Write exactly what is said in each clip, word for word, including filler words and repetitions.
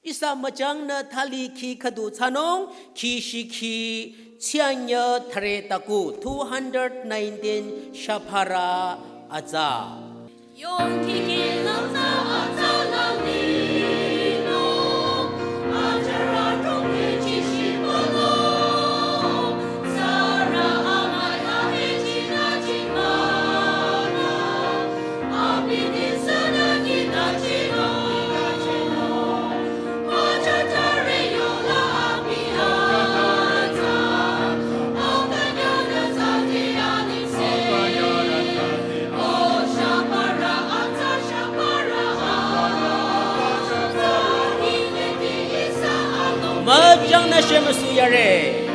Ihsa müjangnü thali khi khüdu thsanung, khi shikhi, tsianyü thüre taku, two hundred nineteen shapara atsa. Müjangnü shemüsu yare.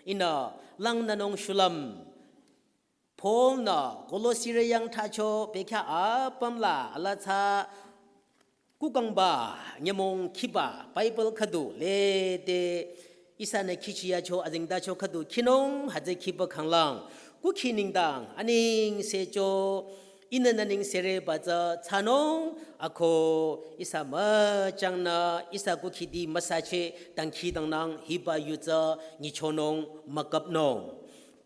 Ihnü langnünung shulüm. Paul-nü Kolosirü yang thracho bekhyah apüm la alaa tsü kukangba nyümong khiba Bible khüdu lede ihsanü khichiyacho azengtacho khüdu khinung hütsü khiba khanglang kukhi nengdang anengsecho ihnü nüningsere ba tsü thsanung ako ihsa müjangnü ihsa kukhidi müsache dangkhidangnang hiba yu tsü nyichonung mükapnung.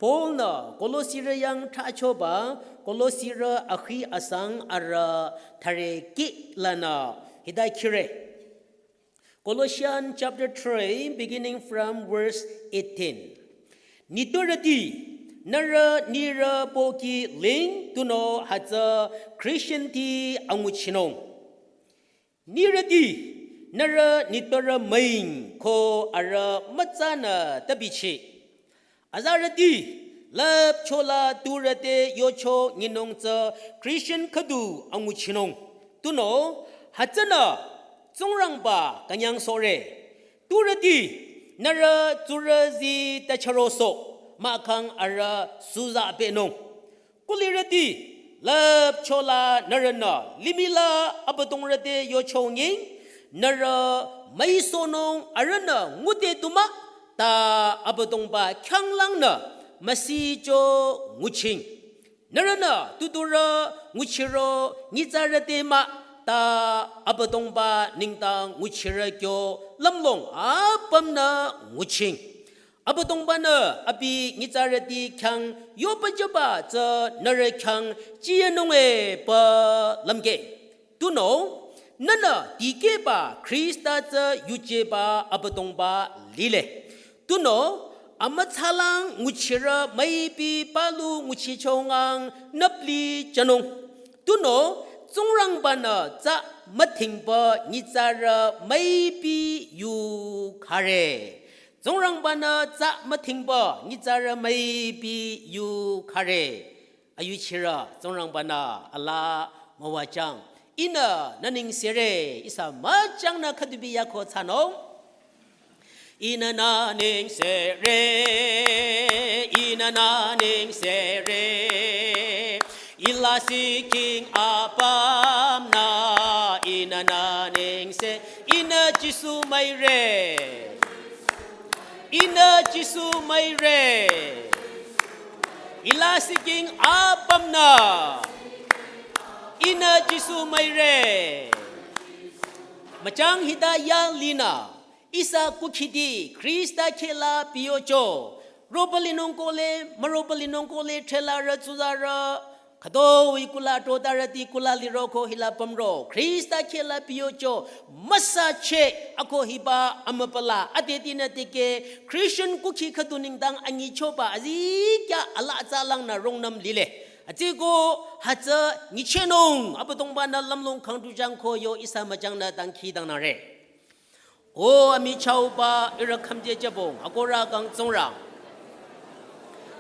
Paul-nü Kolosirü yang thrachoba, Kolosirü akhi asang arüh thüre kih lanü hita khire. Colossians chapter three, beginning from verse eighteen. Nitpürüti, nührü nirü pohki ling tunüo hütsü Christian-ti anguchinung. Nirüti, nührü nitpürü müing ko arüh mütsanü tabichi. Azarüti, lüpchola turü te yocho nyinung tsü Christian khüdu anguchinung. Tunüo, hütsünü, Tsingrangba künyangsohre. Turüti, nührü tsurüzi tacharosoh, mahkhang arüh suza pehnung. Kulirüti, lüpchola nührünü, limihla Abüdongrü te yochongying, nührü müisohnung arühnü ngude tu mah, ta Abüdongba khyanglangnü, müsicho nguching. Nührünü tuturü nguchiro nyitsarü te mah, ta Abüdongba nengdang nguchirü kyo lümlong apümnü nguching. Abüdongba-nü abi nyitsarüti khyang yopajüba tsü nührü khyang chiyanung-e pü lümke. Tunüo, nühnü dikehba Khrista tsü yujeba Abüdongba lile. Tunüo, amütsalang nguchirü müipi palu nguchichongang nüpli jünung. Tunüo, Tsingrangba-nü tsü mütingba nyitsarü müipi yu khare. Tsingrangba-nü tsü mütingba nyitsarü müipi yu khare. Ayuchirü Tsingrangba-nü alaa müwajüng. Ihnü nüningsere ihsa müjangnü khüdubi yako thsanung. Ihnü nüningsere, ihnü nüningsere. Ila siking apümnü, ihnü nüningse, ihnü Jisu müire. Ihnü Jisu müire. Ila siking apümnü. Ihnü Sumüire. Müchang hita ya linü, ihsa kukhiti Khrista khehla piyocho. Roba linung kohle, müroba linung kohle, thela rü tsuza rü. Khütoi kula tota rüti kula liroko hila pümro. Khrista khehla piyocho. Müsache ako hiba amüpala. Atetinü tike Christian kukhi khüdu nengdang anyichoba azikya ala atsalang nü rungnüm lile. Atsiko hütsü nyichehnung, Abüdongba-nü lümlong khangdujang ko yo ihsa müchangnü dangkhidangnangre. O amichahba ihrü khümjejübong, akohrü kang Tsingrang.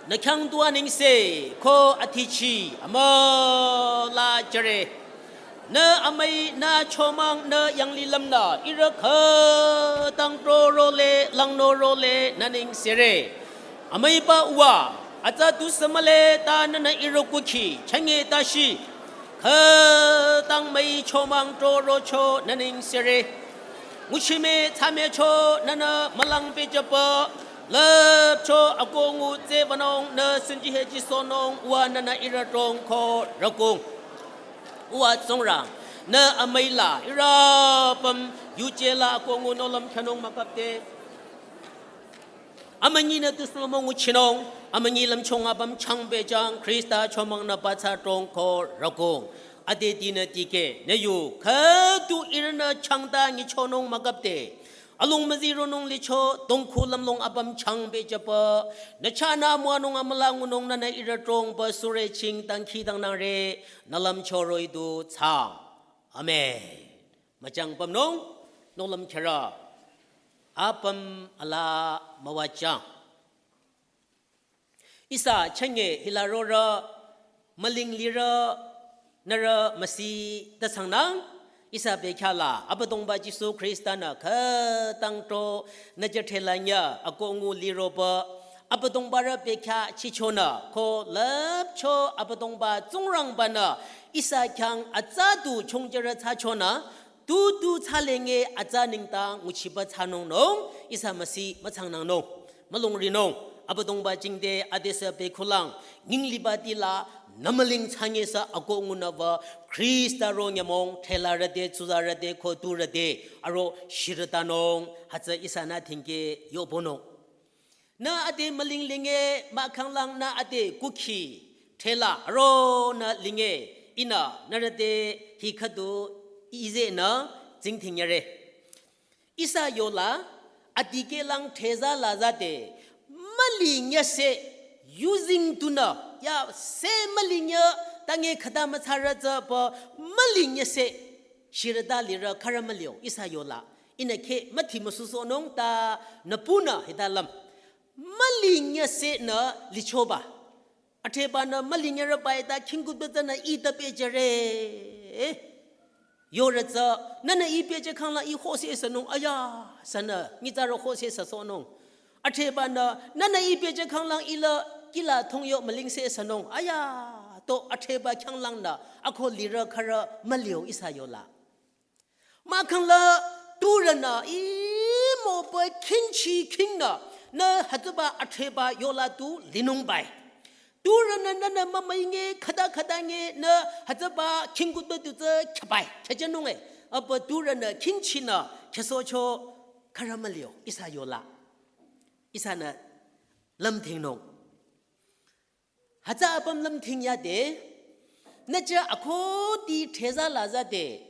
Nü khyang tu anengse, ko athichi, amüla jüre. Nü amüi, nü achomang, nü yanglilüm nü, ihrü khütang trorole, langnürole, nü nengsere. Amüiba uwa, atsa tusü mühle ta nünü ihrü kukhi, chünye tashi. Khütang müi chomang trorocho nü nengsere. Nguchime tsamecho nünü mülang pehjüpü. Lüpcho akohngu tsübanung nü sinji heji sohnung uwa nünü ihrü trong ko rükung. Uwa Tsingrang, nü amüila, ihrü apüm, yuje la akohngu nohlüm khyünung mükapte. Amünyinü tusü müngu nguchinung, amünyi lümchung apüm changpehjüng, Khrista chomang nü patsa trong ko rükung. Atetinü tike, nü yu, khüdu ihrünü changta nyichonung mükapte. Alung müzironung licho, tongkhu lümlong apüm changpehjüpü. Nü chahnü müwanung amüla ngunung nünü ihrü trongpü sürü ching dangkhidangnangre, nü lümcho roh-i du thsaang. Amen. Müchang pümnung, nohlüm khyürü. Apüm ala müwajüng. Ihsa chünye hila rorü, müling lirü, nührü müsi ta thsangnang, ihsa bekhyah la, Abüdongba Jisu Khrista-nü khütang tro, nü jüthela nyü, akohngu liropü, Abüdongba rü bekhyah chichonü, ko lüpcho Abüdongba Tsingrangba-nü, ihsa khyang atsa du chongjürü thsachonü, tu tu thsalenge atsa nengdang nguchiba thsanung nung, ihsa müsi mütsangnangnung. Mülung rinung, Abüdongba jingte adesü bekhulang, nyingliba tila, nü müling thsanye sü akohngu nüwü, Khrista ro nyümong, thela rüte, tsuza rüte, ko tu rüte, aro shirütanung, hütsü ihsanü thingke yohbonung. Nü ade müling linge, mahkhanglang nü ade kukhi, thela, aro nü linge, ihnü, nührü te, hi khüdu, izenü, tsingdhing yare. Ihsa yola, adikehlang theza la zate, müling yase, using tunü, ya, se müling ya, tange khüta mütsarü tsü pü, müling yase, shirüta lirü khürü mülio, ihsa yola. Ihnü khe müthi müsusohnung ta nüpunü hita lüm. Müling yasenü lichoba. Athrebanü müling yarüba ita khingkutba tsünü ita pehjüre. Yorü tsü, nünü ih pehjü khangla ih hose sünung, aya, sünü, nyitsarü hose süsohnung. Athrebanü, nünü ih pehjü khanglang ila, kila thongyo mülingse sünung, aya, to athreba khanglangnü, ako lirü khürü mülio ihsa yola. Mahkhangla turünü ih mopü khingchi khingnü, nü hütsüba athreba yola tu linungbai. Turünü nünü mümüinge khüta khütange nü hütsüba khingkutba tu tsü khyabai, khyajünunge. Apa turünü khingchinü khyasohcho khürü mülio, ihsa yola. Ihsanü lümthingnung. Hütsü apüm lümthing yade, nüchah akhoti theza la zade,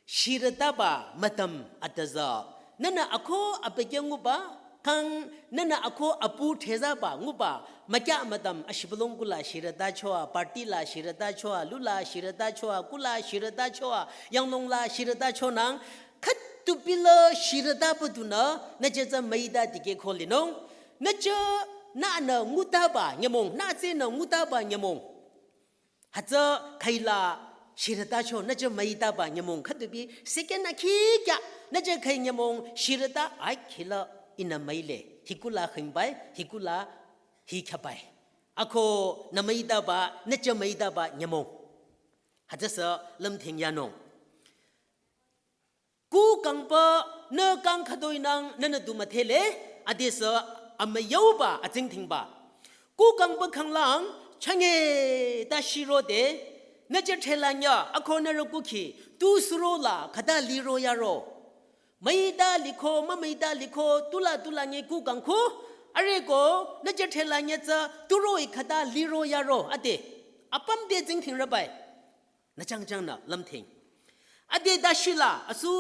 shirütaba mütam atüza. Nünü akho abükyü nguba, kang nünü akho apu thezaba nguba, mükya mütam ashibülung kula shirütachoa, party la shirütachoa, lula shirütachoa, kula shirütachoa, yanglong la shirütachonang, khütupila shirütaba dunü, nüchah tsü müita dikehkho linung. Nüchah nünü ngutaba nyümong, nütsenü ngutaba nyümong. Hütsü khaila shirütacho nüchah müitaba nyümong khütupi second akhikya nüchah khai nyümong shirüta akhila ihnü müile. Hikula khingbai, hikula hi khyabai. Akho nü müitaba, nüchah müitaba nyümong. Hütsüsü lümthing yanung. Ku kangba nü kang khütoinang nünü du müdhele, adesü amüyauba atsingdhingba. Ku kangba khanglang, chünye ta shirode, Nü jü thela nyü, ako nührü kukhi, tu suro la, khüta liro yaro. Müita liko, mümüita liko, tula tula nge ku kangku, areko, nü jü thela nyü tsü, tu roh-i khüta liro yaro, ade. Apüm te tsingdhing rübai. Nü jangjang nü lümdhing. Ade dashila, asu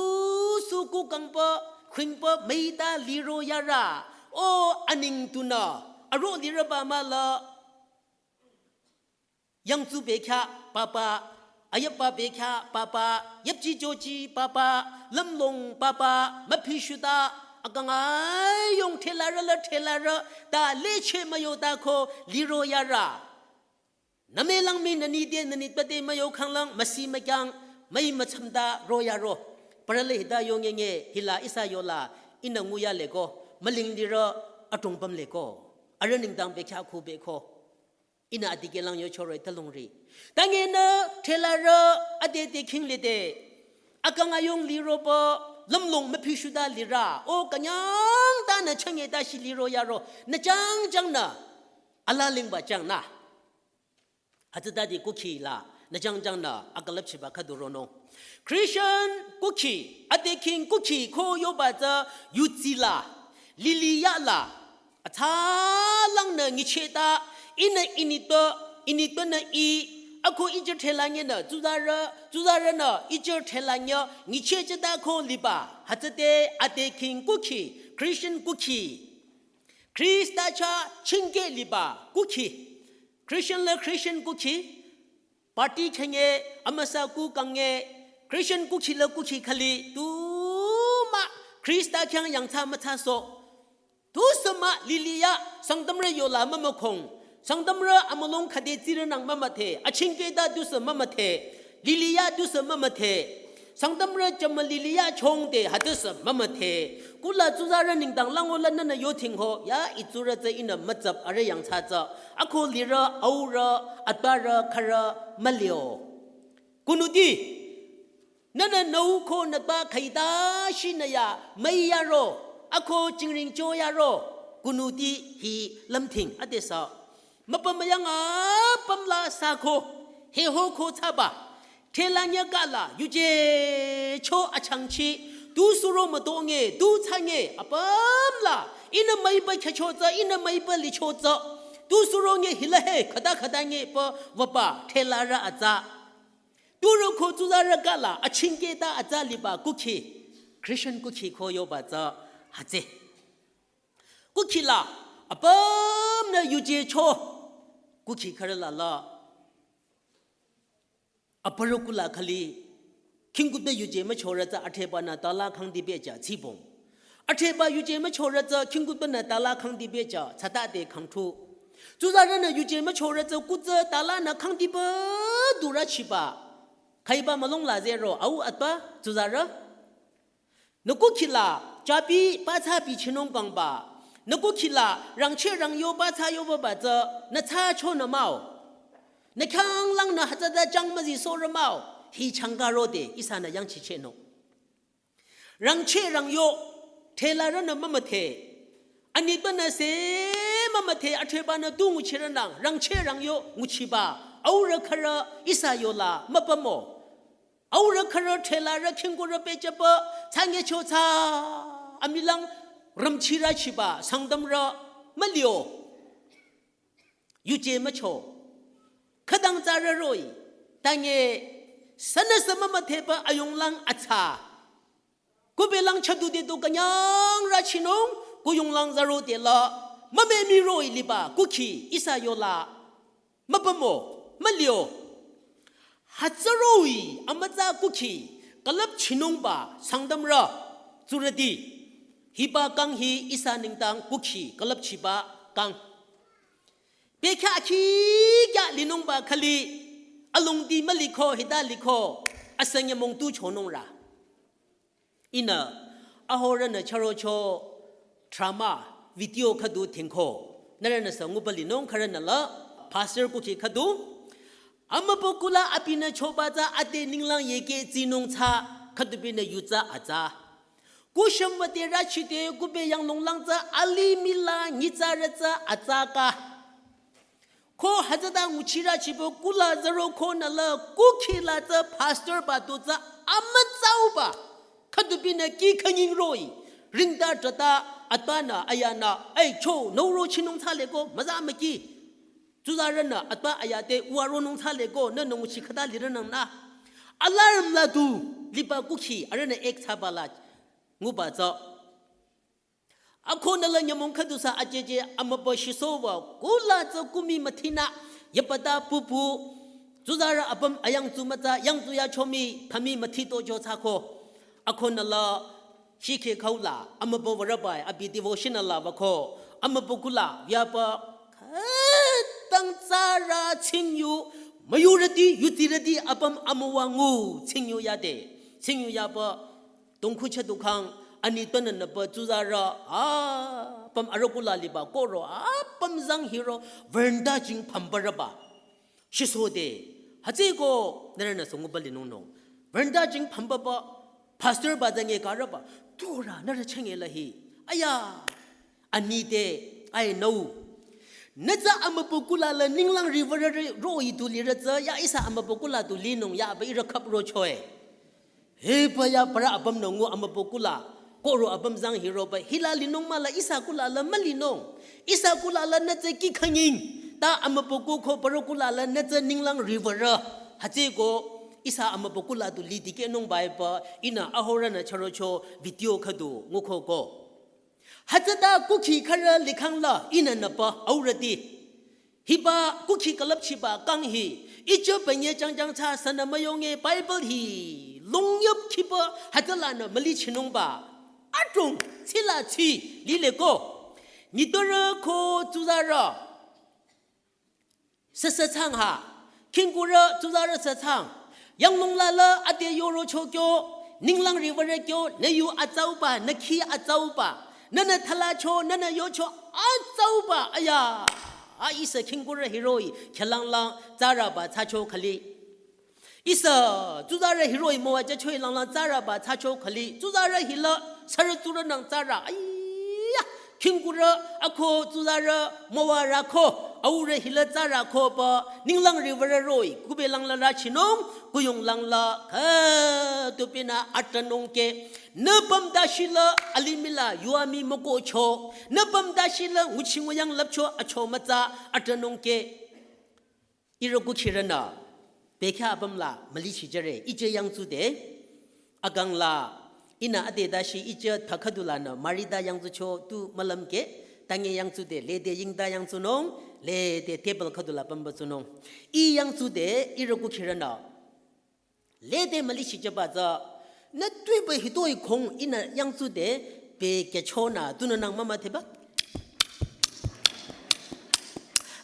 su ku kangpa, khingpa, müita liro yara. O aning tunü, aro liraba mala. Yangtsu bekya papa, ayapa bekya papa, yapji joji papa, lümlong papa, müphi shuta, akang ayong thelarü la thelarü, ta leche müyo ta ko liro yara. Name lang mi nani de nani pate müyo khanglang, müsi mükyang, müi müchamda ro yaro. Parale hita yong nge hila ihsa yola, inü nguya leko, müling lirü, atong pam leko. Arü ningdang bekya khu beko. Inü adikehlang yo choroi talongri. Tange nü thelarü ade te khing lide. Akang ayong liroba lümlong müphi shuta lira. O kanyang ta nü change ta shi liro yaro. Nü jangjang nü. Ala lingba jang nü. Hütsütade kukhi la. Nü jangjang nü. Akalap chiba khüdu ronung. Christian kukhi. Ade khing kukhi ko yoba tsü yutsi la. Lili ya la. Atsalang nü ngicheta, inü initpü, initpü nü i, ako ijü thela nge nü, tsuzarü, tsuzarü nü, ijü thela nge, ngichecheta ko liba, hütsüte ade khing kukhi, Christian kukhi. Krista cha chingke liba kukhi. Christian la Christian kukhi, party khenge, amüsa ku kange, Christian kukhi la kukhi khali, tu mah, Krista khyang yangtsa mütsa so. Tusü mah lili ya, Sangtamrü yola mümükhong. Sangtamrü amülong khüde tsirü nang mümüthe, achingke ta tusü mümüthe. Lili ya tusü mümüthe. Sangtamrü chama lili ya chongde, hütsüsü mümüthe. Kula tsuzarü ningdang lango la nünü yo thingho, ya itsurü tsü inü mütsap arü yangtsa tsü. Ako lirü, aurü, atbarü, khürü, mülio. Kunuti, nünü nü ko nü ba khaida shi nü ya, müi yaro, ako chingring cho yaro, kunuti hi lümdhing, adesü. Müpüm müyang apüm la sa ko, he ho ko tsaba. Thela nya ka la, yuje cho achangchi, tu suro müdo nge, tu tsa nge, apüm la, inü müiba khacho tsü, inü müiba licho tsü. Tu suro nge hila he, khüta khüta nge pa, wapa, thelarü atsa. Turo ko tsuzarü ka la, achingke ta atsa liba kukhi. Christian kukhi ko yoba tsü hütsü. Kukhi la, apüm nü yuje cho. Kukhi khürü la la. Aparü kula khali. Khingkutpü yuje müchorü tsü atheba nü tala khangdibe ja tsibong. Atheba yuje müchorü tsü khingkutpü nü tala khangdibe ja tsata de khangthu. Tsuzarü nü yuje müchorü tsü kutsü tala nü khangdibe dura chiba. Khaiba mülong la zero au atba tsuzarü. Nü kukhi la, chapi, patsa pi chinung kangba. Nü kukhi la, rangche rangyo patsa yoba ba tsü, nü tsa cho nü mao. Nü khyang lang nü hütsüta chang müzi sorü mao. Hi changka rode, ihsa nü yangchi chenung. Rangche rangyo, thelarü nü mümüthe. Anitpü nü se mümüthe, atheba nü tu nguchirü nang, rangche rangyo nguchiba. Aurü khürü, ihsa yola, müpümo. Aurü khürü thelarü khingkurü pehjüpü, tsange cho tsa, amilang rümchirü chiba, Sangtamrü, mülio. Yuje mücho. Khütang tsarü roh-i, tange, sünüsü mümüthepü ayunglang atsa. Kubelang chadu de do kanyang rü chinung, kuyunglang zaro de la, mümemi roh-i liba, kukhi, ihsa yola. Müpümo, mülio. Hütsü roh-i, amütsa kukhi, külüp chinungba, Sangtamrü. Tsurüti. Hiba kang hi ihsa ningtang kukhi, külüp chiba kang. Bekha akhi kya linungba khali, alongdi müliko, hita liko, asanya mongtu chonung rü. Inü, ahorünü charocho drama, video khüdu thingko. Nührünü sü nguba linung khürünü la, pastor kukhi khüdu. Amübükuh la abinü choba tsü ade ninglang yeke tsinung tsü, khüdu binü yu tsü atsa. Kushüm wüde rachide kube yanglong lang tsü alimih la nyitsarü tsü atsa ka. Ko hütsüta nguchirü chibo kula zero ko nü la kukhi la tsü pastor ba tu tsü amütsauba. Khüdubinü ki khanying roh-i. Ringta trata atbanü ayanü, "Ei, cho, nü ro chinung thsale ko, müza müki." Tsuzarünü atba ayate uwa ronung thsale ko, nü nü nguchi khüta lirünang nü. Alarm la du, liba kukhi, arühnü ek thsaba la, nguba tsü. Ako nü la nyümong khüdu sü ajeje amübü shisoba, kula tsü kumi müthinü, yapata pupu, tsuzarü apüm ayangtsu mütsa, yangtsu ya chomi, khami müthi to jo thsako. Ako nü la, shikhe khau la, amübü warabai, abi devotional la bako, amübü kula, yapa, khütang tsara tsingyu, müyurüti, yutirüti, apüm amüwa ngu, tsingyu yade, tsingyu yapa, Tongkhu chadu khang, ani tünü nüpa tsuzarü, a, püm arüh kula liba koro, a, püm zang hiro, veranda jing pümbarüba. Shisode, hütsüko, nührünü sü nguba linung nung. Veranda jing pümbaba, pastor ba zange karüba, tura, nührü chenge la hi. Aya, ani te, I know. Nü tsü amübü kula la ninglang river roh-i tu lirü tsü, ya ihsa amübü kula tu linung, ya ba ihrü khap ro choe. He paya para apüm nü ngu amübü kula, koro apüm zang hiroba, hila linung mah la ihsa kula la mülinung. Ihsa kula la nü tsü ki khanying, ta amübü ku ko para kula la nü tsü ninglang river. Hütsüko, ihsa amübü kula tu li dikehnung bai pa, ihnü ahorünü chürocho video khüdu nguko ko. Hütsüta kukhi khürü likhang la ihnü nüpa aurüti. Hiba kukhi külüpchiba kang hi, ijo penye jangjang tsü sünü müyonge Bible hi, lungyüp khiba hütsülanü mülichinungba. Adrong, tsila tsi, lile ko. Nitore ko tsuzarü. Sese chang ha. Khingkurü tsuzarü se chang. Yanglong la la ade yoro cho kyo. Ninglang river kyo. Nü yu atsauba, nü khi atsauba. Nünü thala cho, nünü yo cho atsauba. Aya. A ihsa khingkurü hiroh-i. Khelang lang tsaraba tsa cho khali. Ihsa, tsuzarü hiroh-i müwa jachoi langlang tsaraba tsacho khali, tsuzarü hila, sarü tsurü nang tsarü, aiya, khingkurü, ako tsuzarü, müwa rako, aurü hila tsarü ko pa, ninglang river roh-i, kube langla rachinung, kuyung langla, kha, tupina atanung ke, nü pamda shila, alimila, yuami moko cho, nü pamda shila, nguchi nguyang lapcho, acho matsa, atanung ke. Ihrü kukhirünü, bekhyah apüm la mülichijüre, ije yangtsude, akang la, ihnü ade dashi ije thakhüdu lanü, marita yangtsucho tu mülümke, tange yangtsude, lede yingta yangtsunung, lede table khüdu la pümba tsunung. I yangtsude, ihrü kukhirünü, lede mülichijüba tsü, nü tuiba hitoi khong ihnü yangtsude, be kechonü, tunü nang mama theba.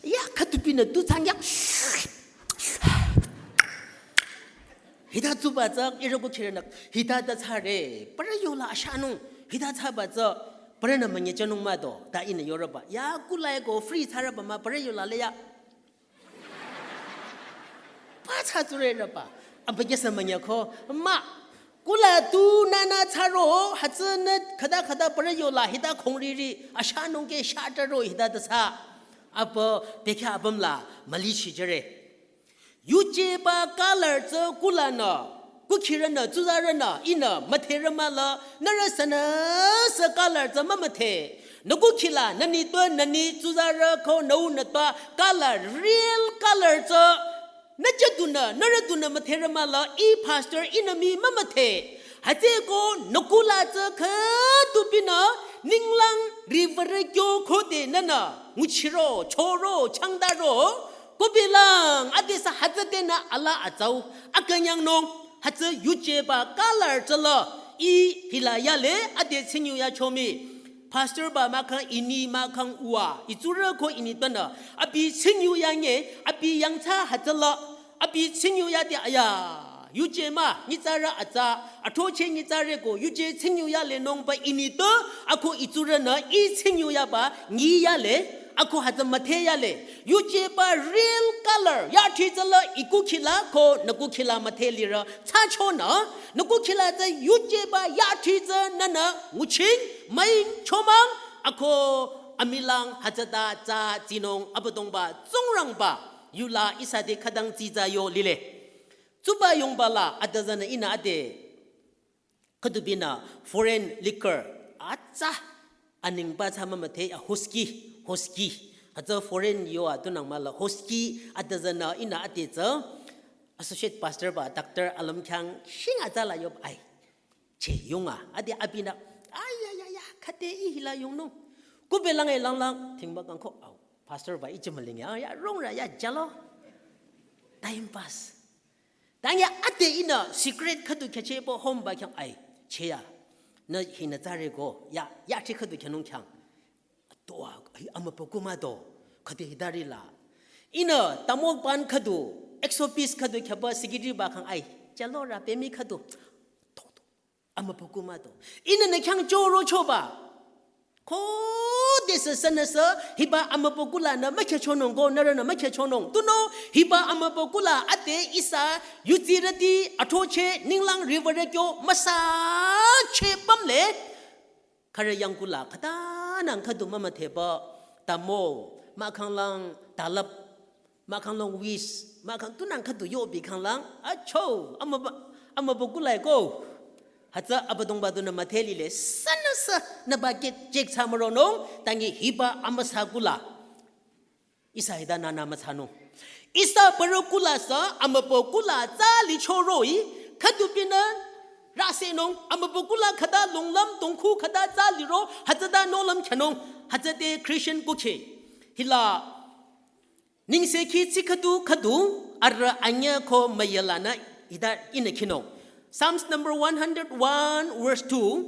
Ya, khütupinü tu chang ya. Hita tsuba tsü, ihrü kukhirünü, hita ta tsare, para yola ashanung, hita tsaba tsü, para nü manye chanung ma do, ta ihnü yoraba. Ya, kulai ko free tsaraba ma, para yola le ya. Pa cha tsure raba. Ampa kesa manya ko. Ma. Kula tu nana tsaro. Hatsü nü khada khada para yola hita khongriri. Ashanung ke shataro hita tasa. Apa bekhyah apüm la mülichijüre. Yuje ba color tsü kula nü. Kukhirünü, tsuzarünü, ihnü, mütherü mah la, nührü sünüsü color tsü mümüthe. Nü kukhila, nü nitpü, nü ni, tsuzarü ko, nü u nü tpü, color, real color tsü, nü jadunü, nührü dunü mütherü mah la, i pastor, ihnü mii mümüthe. Hütsüko, nü kula tsü khütupinü, ninglang river kyo khode nünü, nguchiro, choro, changdaro, Kobilang, adesü hütsü tenü ala atsau, akünyangnung, hütsü yujeba color tsüla, i hila yale, ade tsingyu ya chomi. Pastor ba mahkhang ini mahkhang uwa, itsurü ko ini tpünü, abi tsingyu ya nge, abi yangthsa hütsüla, abi tsingyu ya de aya. Yuje mah, nyitsarü atsa, athrocheh nyitsarü ko, yuje tsingyu yale nungba ini tpü, ako itsurünü, i tsingyu yaba, ngi yale, ako hütsü müthe yale. Yujeba real color, ya thitsüla, i kukhila ko, nü kukhila müthe lirü, tsachonü, nü kukhila tsü, yujeba, ya thitsü, nünü, nguching, müing, chomang, ako, amilang hütsüta tsü tsinung Abüdongba Tsingrangba yula ihsa te khütang tsitsa yo lile. Tsuba yongba la adüzünü ihnü ade khüdu binü foreign liquor atsa aningba tsü mümüdhe ya whisky, whisky. Hütsü foreign yo atunang mahla whisky adüzünü ihnü ade tsü associate pastor ba doctor alüm khyang shing atsa la yo ai. Che yunga ade abinü, ay ya ya ya, khüte ih hila yungnung. Kubelang e langlang thingba kangko au. Pastor ba ichi maling ya, ya rongra ya jalo. Time pass. Tanya ade ihnü secret khüdu khyachehba home ba khyang ai. Che ya. Nü hinü tsare ko. Ya, ya chi khüdu khyanung khyang. Toa, ai, amübükuh mah to. Khüde hitari la. Ihnü tamul pan khüdu, exo piece khüdu khyaba secretary ba khyang ai. Jalo ra pemi khüdu. To, to. Amübükuh mah to. Ihnü nü khyang choro choba. Khodesü sünüsü hiba amübükuh lanü mükhyachonung ko nührünü mükhyachonung. Tunüo hiba amübükuh la ade ihsa yutsirüti athrocheh ninglang riwürü kyo müsacheh pümle. Khürü yangkuh la khütanang khüdu mümüdheba tamul, mahkhanglang talap, mahkhanglang wis, mahkhang tunang khüdu yobi khanglang, acho, amüba, amübükuh lai ko. Hütsü Abüdongba dunü müdhe lile, sünüsü nüba keh chek thsamüronung, tangi hiba amüsa kuh la. Ihsa hita nünü müthsanung. Ihsa parü kuh la sü, amübükuh la tsü lichoroh-i, khüdu binü rasenung, amübükuh la khüta longlüm, tongkhu khüta tsü liro, hütsüta nohlüm khyanung, hütsüte Christian kuhkhi. Hila, Nengsekhi tsi khüdu khüdu, arüh anyüh ko müyü lanü hita ihnü khinung. Psalms number one hundred one, verse two.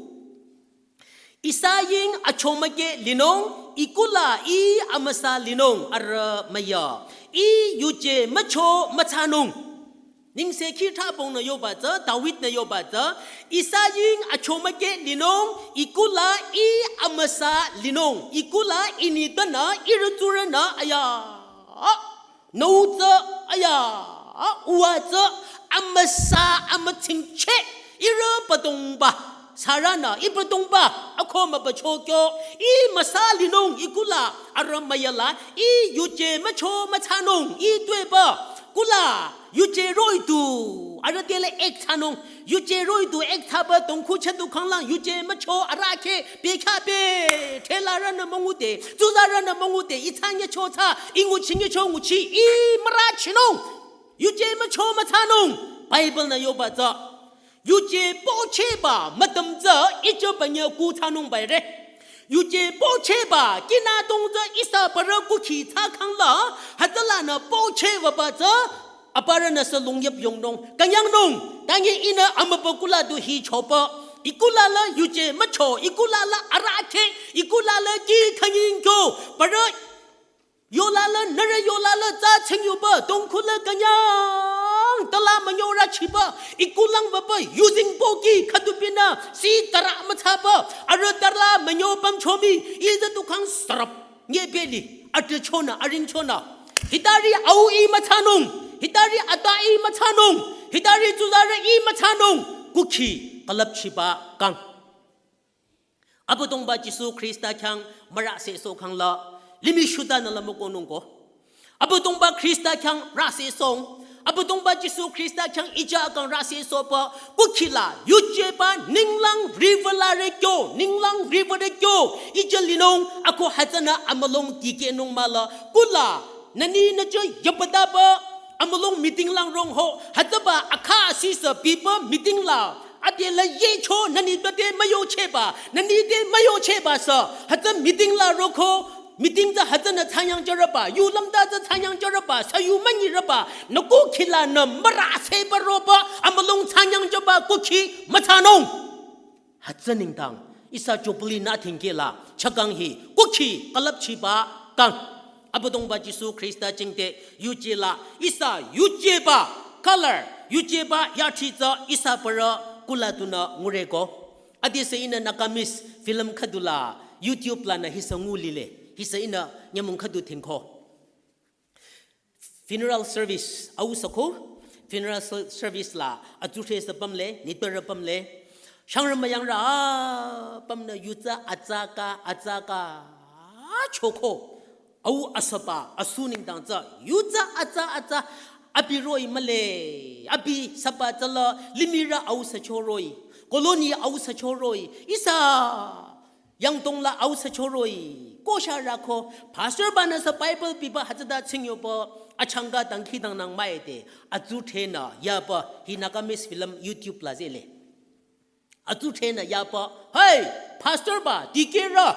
Ihsa ying achomükeh linung, ih kuh la ih amüsa linung, arüh müyü. Ih yuje mücho müthsanung. Nengsekhi thabong nü yoba tsü, David nü yoba tsü, ihsa ying achomükeh linung, ih kuh la ih amüsa linung, ih kuh la ih nitpünü, ihrü tsurünü, aya. Nü u tsü, aya, uwa tsü, amüsa, amütsingcheh, ihrü Abüdongba, sürünü, ih Abüdongba, akoh mübücho kyo, ih müsa linung, ih kuh la, arüh müyü la, ih yuje mücho müthsanung, ih tuepü, kuh la, yuje roh-i du, arüh tele ek thsanung, yuje roh-i du ek thsaba tongkhu chadu khanglang, yuje mücho arahkheh, pekha pe, thelarünü müngude, tsuzarünü müngude, ih thsanyücho thsa, ih nguchinyücho nguchi, ih mürachinung, yuje mücho müthsanung, Bible nü yoba tsü. Yuje pochehba mütam tsü ijüba nyü kuh thsanung baire. Yuje pochehba kinü dong tsü ihsa parü kuhkhi thsakhang la, hütsülanü pochehba ba tsü aparünü sü lungyüp yongnung, künyangnung, tangi ihnü amübükuh la du hi choba, ih kuh la la yuje mücho, ih kuh la la arahkheh, ih kuh la la kih khünying kyo, parü yola la, nührü yola la tsü tsingyuba, tongkhu la künyang, tala münyo rachiba, ih kuh lang baba, using poki, khüdu binü, si tara müthsaba, arüh tala münyo pümchomi, ih tsü tukhang sarap, nye beli, ate chonü, aring chonü. Hitari au ih müthsanung, hitari ata ih müthsanung, hitari tsuzarü ih müthsanung, kuhkhi, külüpchiba kang. Abüdongba Jisu Khrista khyang mürüsesoh khang la, limih shutanü la mükohnung ko. Abüdongba Khrista khyang rüsesoh. Abüdongba Jisu Khrista khyang ija kang rüsesohba, kuhkhi la, yujeba, ninglang riwürü kyo, ninglang riwürü kyo, ija linung, ako hütsünü amülung dikehnung mahla, kuh la, nüni nücho yabadaba, amülung meeting lang rong ho, hütsüba akha sisü biba meeting la, ade la yecho nüni bate müyochehba, nüni te müyochehba sü, hütsü meeting la roko, meeting tsü hütsünü thsanyang jürüba, yu lümta tsü thsanyang jürüba, sü yu münyirüba, nü kuhkhi lanü mürüseba roba, amülung thsanyang jüba kuhkhi müthsanung. Hütsü nengdang, ihsa Jubilee nü thingkeh la, chakang hi, kuhkhi, külüpchiba, kang. Abüdongba Jisu Khrista jingte, yuje la, ihsa, yujeba, color, yujeba, yathi tsü, ihsa parü, kuh la dunü ngure ko. Adesü ihnü Nagamese film khüdu la, YouTube lanü hisü ngu lile, hisü ihnü nyümong khüdu thingko. Funeral service, au sako, funeral ser-, service la, atsudhre sü pümle, nitpürü pümle, shangrü müyangrü, a, pümnü yu tsü atsaka, atsaka, a, choko. Au asüba, asu nengdang tsü, yu tsü atsa atsa, abi roh-i mühle, abi süba tsüla, limih rü au sücho roh-i, colony au sücho roh-i, ihsa, yangdong la au sücho roh-i, ko sharü ko, pastor banü sü Bible biba hütsüta tsingyoba, achangka dangkhidangnang nang müide, atsudhrenü, yaba, hi Nagamese film YouTube la zehle. Atsudhrenü yaba, hey, pastor ba, dikehrü,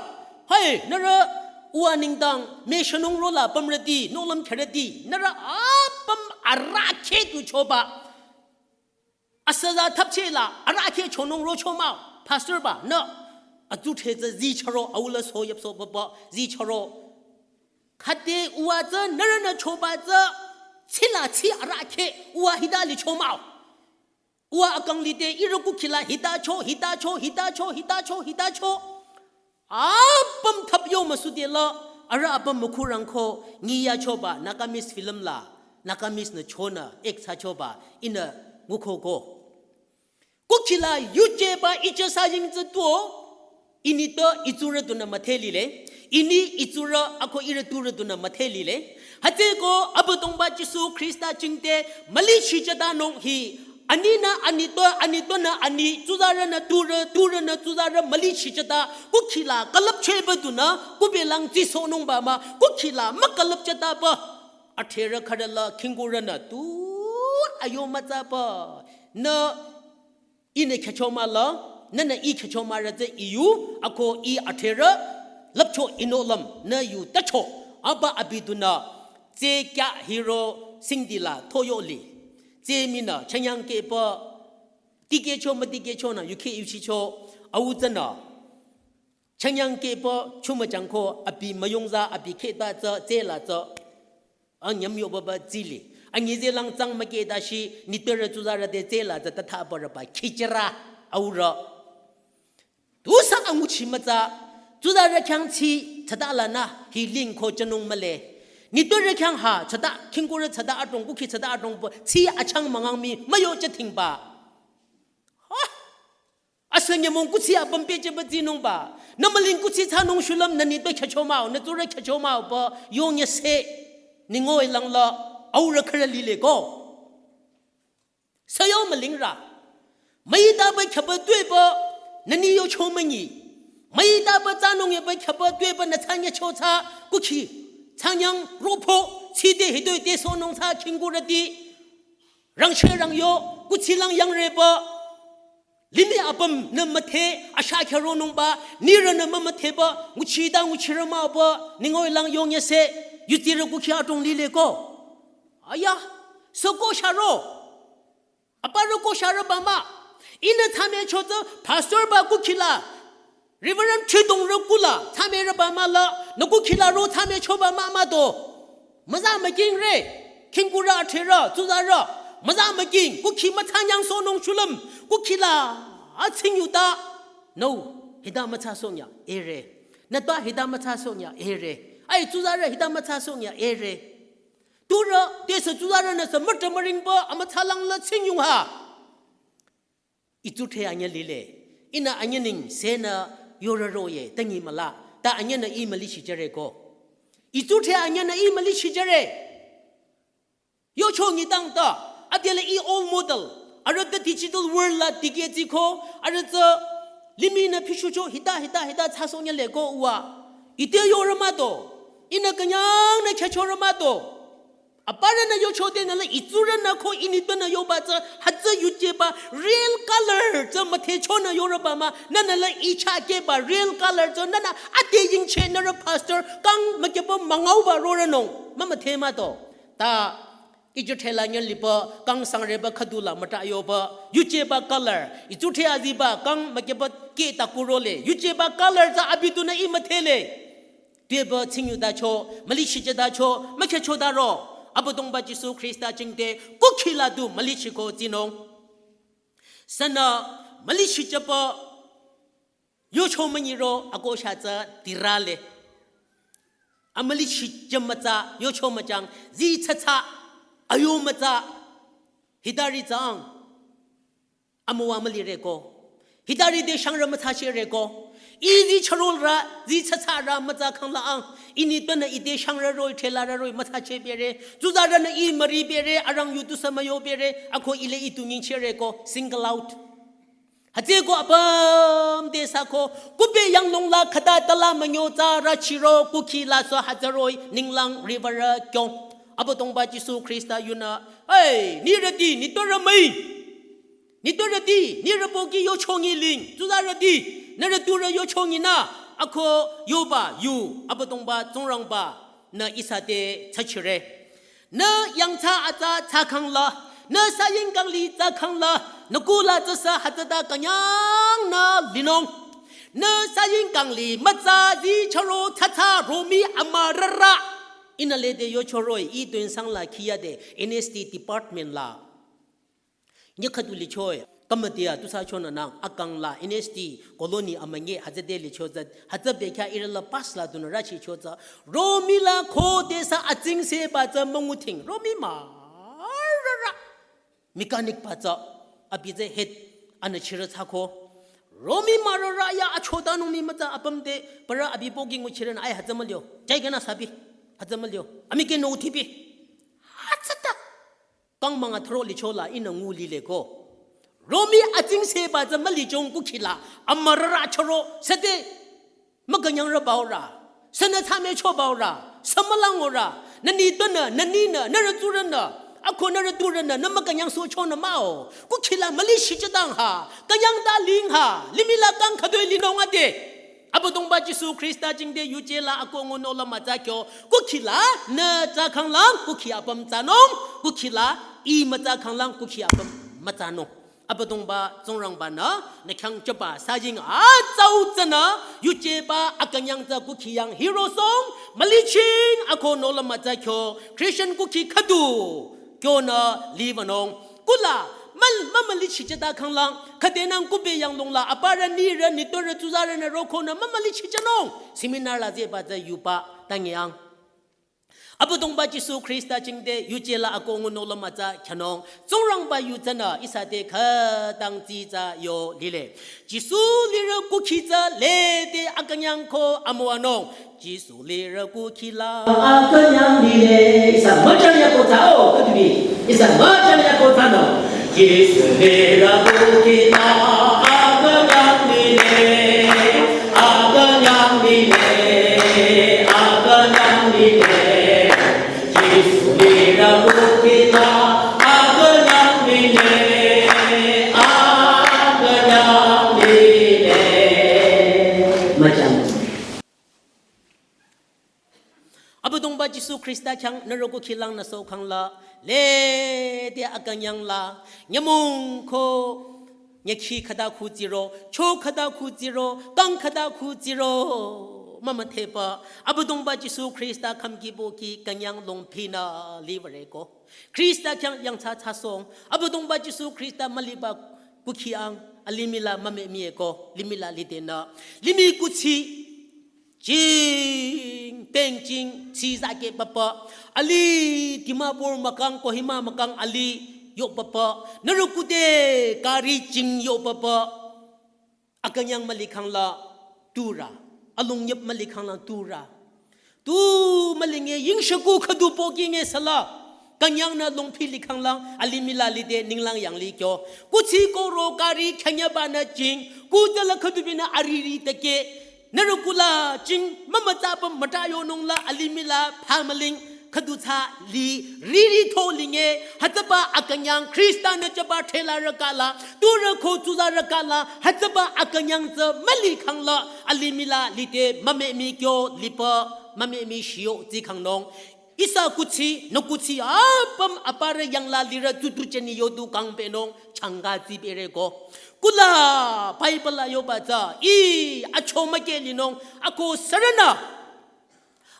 hey, nührü, uwa nengdang, me shanung rola pümrüti, nohlüm kherüti, nührü apüm arahkheh tu choba. Asüza thapcheh la, arahkheh chonung rocho mah-o, pastor ba, nü, atsudhre tsü zicharo, aula so yapso baba, zicharo. Khüde uwa tsü, nührünü choba tsü, tsila tsi arahkheh, uwa hita licho mah-o. Uwa akang lide ihrü kukhi la hita cho, hita cho, hita cho, hita cho, hita cho. Apüm thap yo müsudela, arüh apüm mükhurang ko, ngi yachoba, Nagamese film la, Nagamese nü chonü, ek thsachoba, ihnü nguko ko. Kukhi la yujeba ichasa ying tsü tuo, ini to itsurü dunü müdhe lile, ini itsurü ako ihrü turü dunü müdhe lile. Hütsüeko Abüdongba Jisu Khrista jingte müli shichata nung hi, aninü ani to, ani tonü ani, tsuzarünü turü, turünü tsuzarü müli shichata, kukhi la külüpchehba dunü, kubelang tsisohnungba mah, kukhi la mükülüpchataba, adhrerü khürü la khingkurünü tu ayo mütsaba, nü ihnü khyücho mah la, nünü ih khyücho mah rü tsü iyu, ako ih adhrerü, lüpcho inohlüm, nü yu tacho, aba abi dunü, tse kya hiro singdi la thoyo li. Tse minü, chanyang kehba, dikehcho müdikehcho nü, yukheh yushicho, au tsünü. Chanyang kehba, chumüchang ko, abi müyongza, abi khehta tsü, tse la tsü. Anyüm yoba ba tsili. Anyi zelang tsang mükehta shi, nitpürü tsuzarü te tsela tsü tatha aparü ba khichira aurü. Tusü anguchi mütsa, tsuzarü khyang tsi, tsüta lanü, hi ling ko chanung mühle. Nitpürü khyang ha, tsüta, khingkurü tsüta adrong, kukhi tsüta adrong ba, tsi achang müngang mii, müyo chathingba. Ha! Asü nyümong kuthsi apüm pehjüba tsinungba. Nü müling kuthsi thsanung shulüm nü nitpü khyücho mah-o, nü tsurü khyücho mah-o ba, yongyase, ningoi langla, aurü khürü lile ko. Sü yo mülingrü. Müitaba khyüba tuepü, nü ni yocho münyi. Müitaba thsanung yaba khyüba tuepü nü thsanyacho thsa, kukhi, thsanyang, ropho, tside hitoi te sohnung thsa khingkurüti. Rangsheh rangyo, kuthsi lang yangreba, limih apüm nü müdhe, asha khyüronungba, nirü nü mümüdheba, nguchita nguchirü mah-o ba, ningoi lang yongyase, yutirü kukhi adrong lile ko. Aya, sü ko sharo. Aparü ko sharüba mah. Ihnü thsame chotsü, pastor ba kukhi la. Reverend Chidong rü kula, thsamerüba mah la, nü kukhi la ro thsamechoba mah mah do. Müza mükingre, khingkurü adhrerü, tsuzarü, müza müking, kukhi müthsanyang sohnung shulüm, kukhi la, atsing yuta. No, hita müthsasohnya, ere. Nü ta hita müthsasohnya, ere. Ai, tsuzarü hita müthsasohnya, ere. Turü, tesü tsuzarünü sü müta müringba, amüthsalang la tsing yung ha. Itsuthre anyü lile. Ihnü anyü ning senü yorü roye, tangi müla. Ta anyünü ih müli shijüre ko. Itsuthre anyünü ih müli shijüre. Yocho ngi tang ta. Adela ih old model. Arüh ta digital world la dikeh tsi ko. Arüh tsü limih nü pishucho hita, hita, hita thsasohnya le ko uwa. Ite yorü mah do. Ihnü künyang nü khyüchorü mah do. Aparünü yochodenü la itsurünü ko ih nitpünü yoba tsü hütsü yujeba real color tsü müthehchonü yorüba mah nünü la ichah keba real color tsü nünü ade yingcheh nührü pastor kang mükyüba müngauba rorünung mümüdhe mah do. Ta itsuthre la nyü liba kang sangreba khüdu la müta yoba yujeba color itsuthre aziba kang mükyüba keh ta kurole yujeba color tsü abi dunü ih müdhele. Tuepü tsing yutacho, müli shijütacho, mükhyüchotaro, Abüdongba Jisu Khrista jingte, kukhi la du müli shiko tsinung. Sünü, müli shijüba, yocho münyiro, ako sha tsü, tirale. Amüli shijü mütsa, yocho müjang, zi tsatsa, ayo mütsa, hitari tsang. Amüwa mülire ko. Hitari te shangrü mütsa chere ko. I zi charol ra, zi tsatsa ra mütsa khangla ang. Ini tönü ite shangrü roh-i, thela rü roh-i mütsa che bere. Tsuzarünü i müri bere, arang yutu sa müyo bere. Ako ile itu nging chere ko, single out. Hütsüeko apüm te sako, kupe yanglong la khüta tala münyo tsa rachiro kukhi la so hütsü roh-i ninglang river kyong. Abüdongba Jisu Khrista yunü, hey, nirüti, nitpürü müi. Nitpürüti, nirü pohki yochongi ling, tsuzarüti, nirü turü yochongi nü, ako yoba, yu, Abüdongba, Tsingrangba, nü ihsa te tsachire. Nü yangthsa atsa tsa khangla, nü saying kangli tsa khangla, nü kula tsasa hütsüta künyang nü linung. Nü saying kangli mütsa zi charo tsatsa romi amürarü. Ihnü lede yochoro-i, i tun sangla khiyade N S T department la. Nyi khüdu lichoe, kamatia tusa chonü nang, akang la N S T colony amünyi hütsüde licho tsü, hütsü bekya ihrü la pass la dunü rachicho tsü, romi la khodesü atsingse ba tsü münguthing, romi mürarü. Mechanic ba tsü, abi tsü head anü chirü tsako. Romi mürarü ya achotanung mi mütsa apüm te, parü abi pohki nguchirünü ai hütsü mülio, jai kena sabi, hütsü mülio, ami ke no thibi. Hütsüta. Kang münga thro licho la ihnü ngu lile ko. Romi atsingse ba tsü mülichong kukhi la, amürarü choro, sete, mükünyangrü baorü, sünü tsame cho baorü, sümülang orü, nü nitpünü, nü ninü, nü rütsurünü, ako nü rüturünü, nü mükünyang so chonü mah-o, kukhi la müli shichadang ha, künyang ta ling ha, limih la kang khütoi linung ade. Abüdongba Jisu Khrista jingte yuje la ako ngunung la mütsa kyo. Kukhi la nü tsa khanglang kukhi apüm tsanung. Kukhi la i mütsa khanglang kukhi apüm mütsanung. Abüdongba Tsingrangba nü nü khyang jüba saying atsau tsünü yujeba akünyang tsü kukhi yang hirosong. Müliching ako nungla mütsa kyo. Christian kukhi khüdu kyonü libanung. Kula, mal, mümüli chichata khanglang, khüdenang kupe yanglong la, aparü nirü, nitpürü, tsuzarünü rokonü, mümüli chichanung. Seminar la zeba tsü yuba, tangyang. Abüdongba Jisu Khrista jingte, yuje la ako ngunung la mütsa kyanung. Tsingrangba yu tsünü, ihsa te khütang tsitsa yo lile. Jisu lirü kukhi tsü lede akünyang ko amüwanung. Jisu lirü kukhi la akünyang lile. Ihsa müchang ya ko tsü o, khüdu bi. Ihsa müchang ya ko tsünü. Jisu lirü kukhi la akünyang lile. Akünyang lile. Akünyang lile. Jisu lirü kukhi la akünyang lile. Akünyang lile. Müchang. Abüdongba Jisu Khrista khyang nührü kukhi langnü sokhang la, lede akünyang la, nyümong ko, nyükhi khüta khu tsiro, cho khüta khu tsiro, kang khüta khu tsiro, mümüdhepü, Abüdongba Jisu Khrista khümki pohki künyang longphinü liware ko. Khrista khyang yangthsa thsasong, Abüdongba Jisu Khrista müliba kukhi ang, alimih la mümemi ko, limih la lidenü, limih kuthsi, jing, peng jing, tsizakeh papa. Ali Dimapur mükang, Kohima mükang, ali yo papa. Nührü kude, gari jing yo papa. Akünyang mülikhang la turü. Alongyüp mülikhang la turü. Tu mülinge yingshüku khüdu pohki nge sala. Künyangnü longphi likhang la, alimih la lide ninglang yang li kyo. Kuthsi koro gari khyanyaba nü jing. Kuta la khüdu binü ariri teke. Nührü kula jing mümütsapü müta yonung la alimih la phamüling khüdu tsü li riri tho linge hütsüba akünyang Khrista nü jüba thela rükala turü ko tsuzarü kala hütsüba akünyang tsü mülikhang la alimih la lide mümemi kyo lipü mümemi shiyo tsikhangnung. Ihsa kuthsi, nü kuthsi, apüm aparü yang la lirü tutu cheni yodu kangpenung, changa tsipere ko. Kula, Bible la yoba tsü, i, acho müke linung, ako sürünü.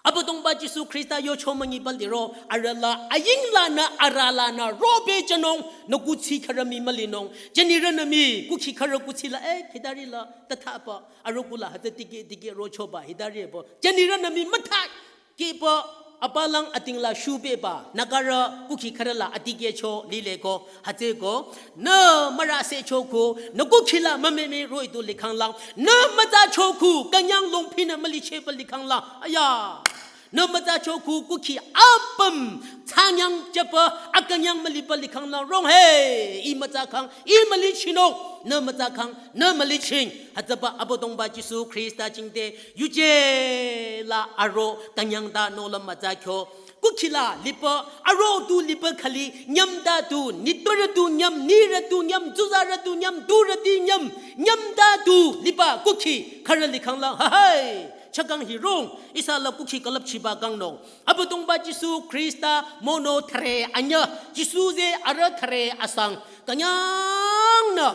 Abüdongba Jisu Khrista yocho müngiba liro, arüh la, aying lanü, arüh lanü, robe jünung, nü kuthsi khürü mi mülinung. Jenirünü mi, kukhi khürü kuthsi la, eh, khidari la, tathapü, arüh kula, hütsü tiki, tiki rochoba, hidari bo. Jenirünü mi, mütha, kipü, apalang atingla shubeba, nagarü kukhi khürüla atikehcho lileko, hütsüko, nü mürüsecho khu, nü kukhila mümemi roh-i tu likhanglang, nü mütsacho khu, künyang longphinü mülicheba likhanglang, aya. Nü mütsacho khu kukhi apüm, thsanyang jüba, akünyang müliba likhanglang rong he, ih mütsakhang, ih mülichinung, nü mütsakhang, nü müliching. Hütsüba Abüdongba Jisu Khrista jingte, yuje la aro künyang ta nohlüm mütsakyo. Kukhila liba, aro tu liba khali, nyüm ta tu, nitpürü tu nyüm, nirü tu nyüm, tsuzarü tu nyüm, turüti nyüm, nyüm ta tu liba kukhi khürü likhanglang, ha hai. Chakang hirong, ihsa la kukhi külüpchiba kangnung. Abüdongba Jisu Khrista mono thüre anyüh, Jisu tsü arüh thüre asang, künyangnü.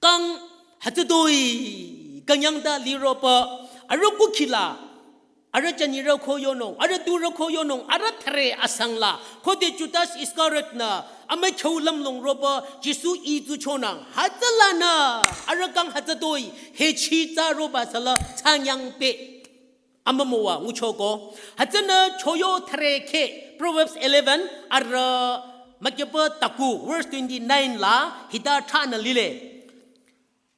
Kang hütsütoi, künyang ta liroba, arüh kukhila, arüh jünirü ko yonung, arüh turü ko yonung, arüh thüre asangla, khode Judas Iskariot nü, amükhyu lümlong roba, Jisu ih tsuchonang, hütsülanü, arüh kang hütsütoi, hechi tsa roba sala, thsanyang pe. Amümüwa nguchoko. Hütsünü choyo thüre kheh, Proverbs eleven, arüh mükyüba taku, verse twenty-nine la, hita thsanü lile.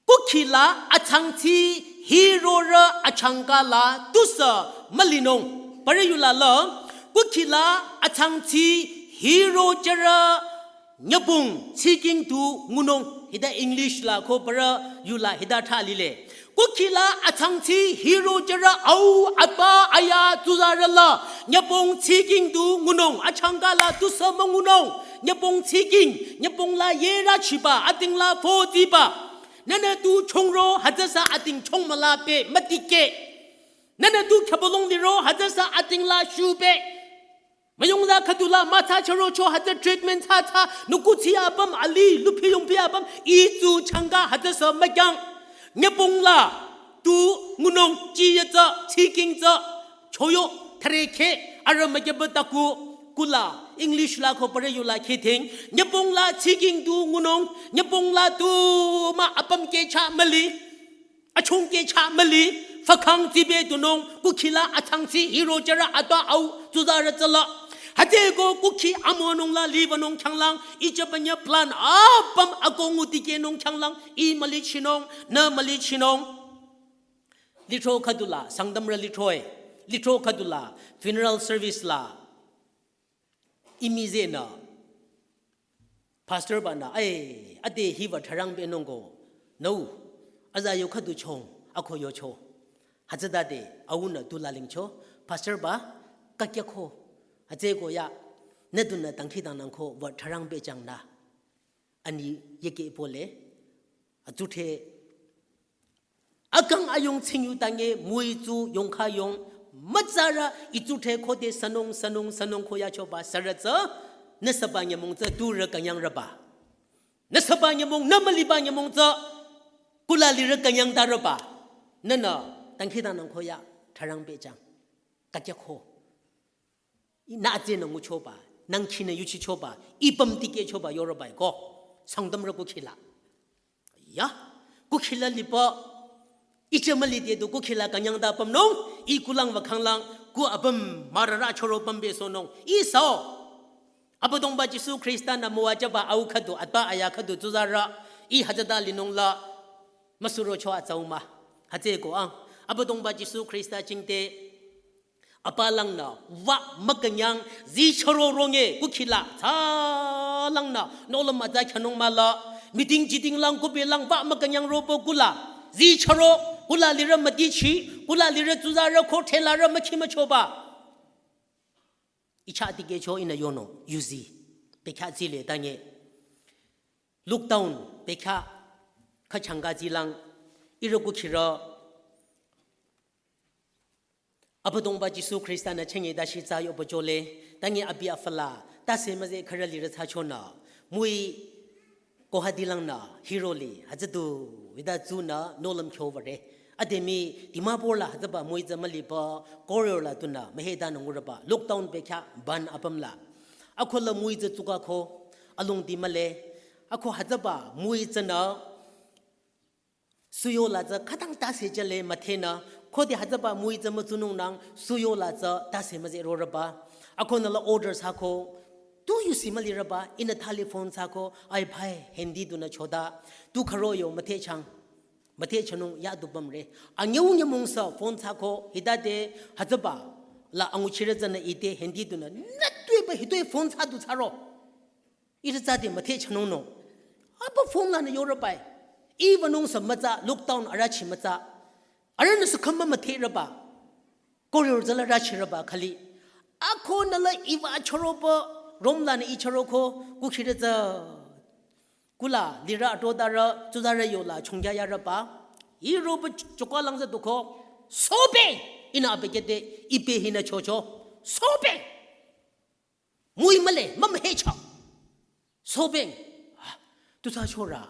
Kukhila atsangtsi hirorü achangka la tusü mülinung. Parü yula la, kukhila atsangtsi hiro jürü nyübong tsiking tu ngunung. Hita English la ko parü yula hita thsa lile. Kukhila atsangtsi hiro jürü au atba aya tsuzarü la nyübong tsiking tu ngunung. Achangka la tusü müngunung. Nyübong tsiking, nyübong la yera chiba, atingla fo tiba. Nünü tu chongro hütsüsa ating chongmüla pe mütikeh. Nünü tu khübülong liro hütsüsa atingla shube. Müyongla khüdula mütsa chürocho hütsü treatment thsa thsa, nukuchi apüm ali, luphi yongphi apüm, itsu changka hütsüsa mükyang. Nyübongla, tu ngunung chi yatsa, tsiking tsa, choyo, thüre kheh, arüh mükyüba taku, kula, English la ko parü yula kheh thing, nyübongla tsiking tu ngunung, nyübongla tu mah apüm kehcha müli. Achung kehcha müli, fakhang tsibe tunung, kukhila atsangtsi hiro jürü atba au, tsuzarü tsüla. Hütsüko kukhi amonung la libanung khyanglang, ijabanya plan apüm ako ngutikehnung khyanglang, ih mülichinung, nü mülichinung. Lithro khüdula, Sangtamrü lithroe, lithro khüdula, funeral service la. Imi tsünü. Pastor banü, ai, ade hiba tharang benung ko. No. Aza yo khüdu chong, ako yocho. Hütsütade, aunü tula lingcho. Pastor ba, kakyako. Hütsüko ya. Nü dunü dangkhidangnang ko, ba tharang bejang nü. Ani yeke pole. Atsuthe akang ayung tsingyu tange müitsu yongkha yong mütsarü itsuthe khode sünung, sünung, sünung ko yachoba sürü tsü, nü süba nyümong tsü turü künyang rüba. Nü süba nyümong, nü müliba nyümong tsü, kula lirü künyang ta rüba. Nünü, dangkhidangnang ko ya, tharang bejang. Kakyako. Nü atsünü nguchoba, nangkhinü yuchichoba, ipüm tikehchoba yoroba ko. Sangtamrü kukhila. Ya, kukhila liba, iche mülide du kukhila künyang ta pümnung, ih kulang ba khanglang, ku apüm mürürü choro pümbe sonung, ih sao. Abüdongba Jisu Khrista nü müwajüba au khüdu, atba aya khüdu tsuzarü, ih hütsüta linung la, müsurocho atsau mah. Hütsüko ang, Abüdongba Jisu Khrista jingte, apalangnü, wa mükünyang, zi chüro ronge, kukhila, tsalangnü, nohlüm mütsa khanung mah la, meeting jiting lang, kubi lang, wa mükünyang ropo kula, zi chüro, kula lirü mütichi, kula lirü tsuzarü ko thelarü mükhi müchoba. Icha tikehcho ihnü yono, yuzi, bekhyah zile tange. Lockdown, bekhyah, khachangka zilang, ihrü kukhirü, Abüdongba Jisu Khrista nü chenge dashi tsa yoba jole, tangi abi afala, tase müze khürü lirü tsa chonü, müi kohadi langnü, hiro li, hütsüdu, ida tsunü, nohlüm kyo bare. Ademi, Dimapur la hütsüba müi tsü müliba, Koror la tunü, müheda nü ngurüba, lockdown bekhyah, ban apüm la. Akho la müi tsü tsuka ko, alung di mühle, akho hütsüba, müi tsünü, suyo la tsü khütang tase jale müthenü, Khode hütsüba müi tsü mütsunung nang suyo la tsü tase müze rorüba. Akonü la orders hako. Tu yusi mülirüba, ihnü thali phone thsako, ai bhai, hindi dunü choda. Tu khüro yo müthehchang. Müthehchanung ya du bamre. Anyeu nyümong sü phone thsako, hita de hütsüba la anguchirü tsünü ite hindi dunü. Nü tuiba hitoi phone thsa du thsaro. Ihrü tsü de müthehchanung no. Apa phone lanü yorübai. Iba nung sü mütsa, lockdown arüchi mütsa. Arühnü sü khümba müthehrüba. Korir tsüla rüchirüba khali. Akonü la iba choroba, rom lanü i choroko, kukhirü tsü. Kula, lirü ato darü, tsuzarü yola, chongya yarüba. Iroba ch-, chokwa langza duko. Sobe! Ihnü abekete, ibe hinü chocho. Sobe! Müi mühle, mümühecha. Sobeng. Ah, tu sa chora.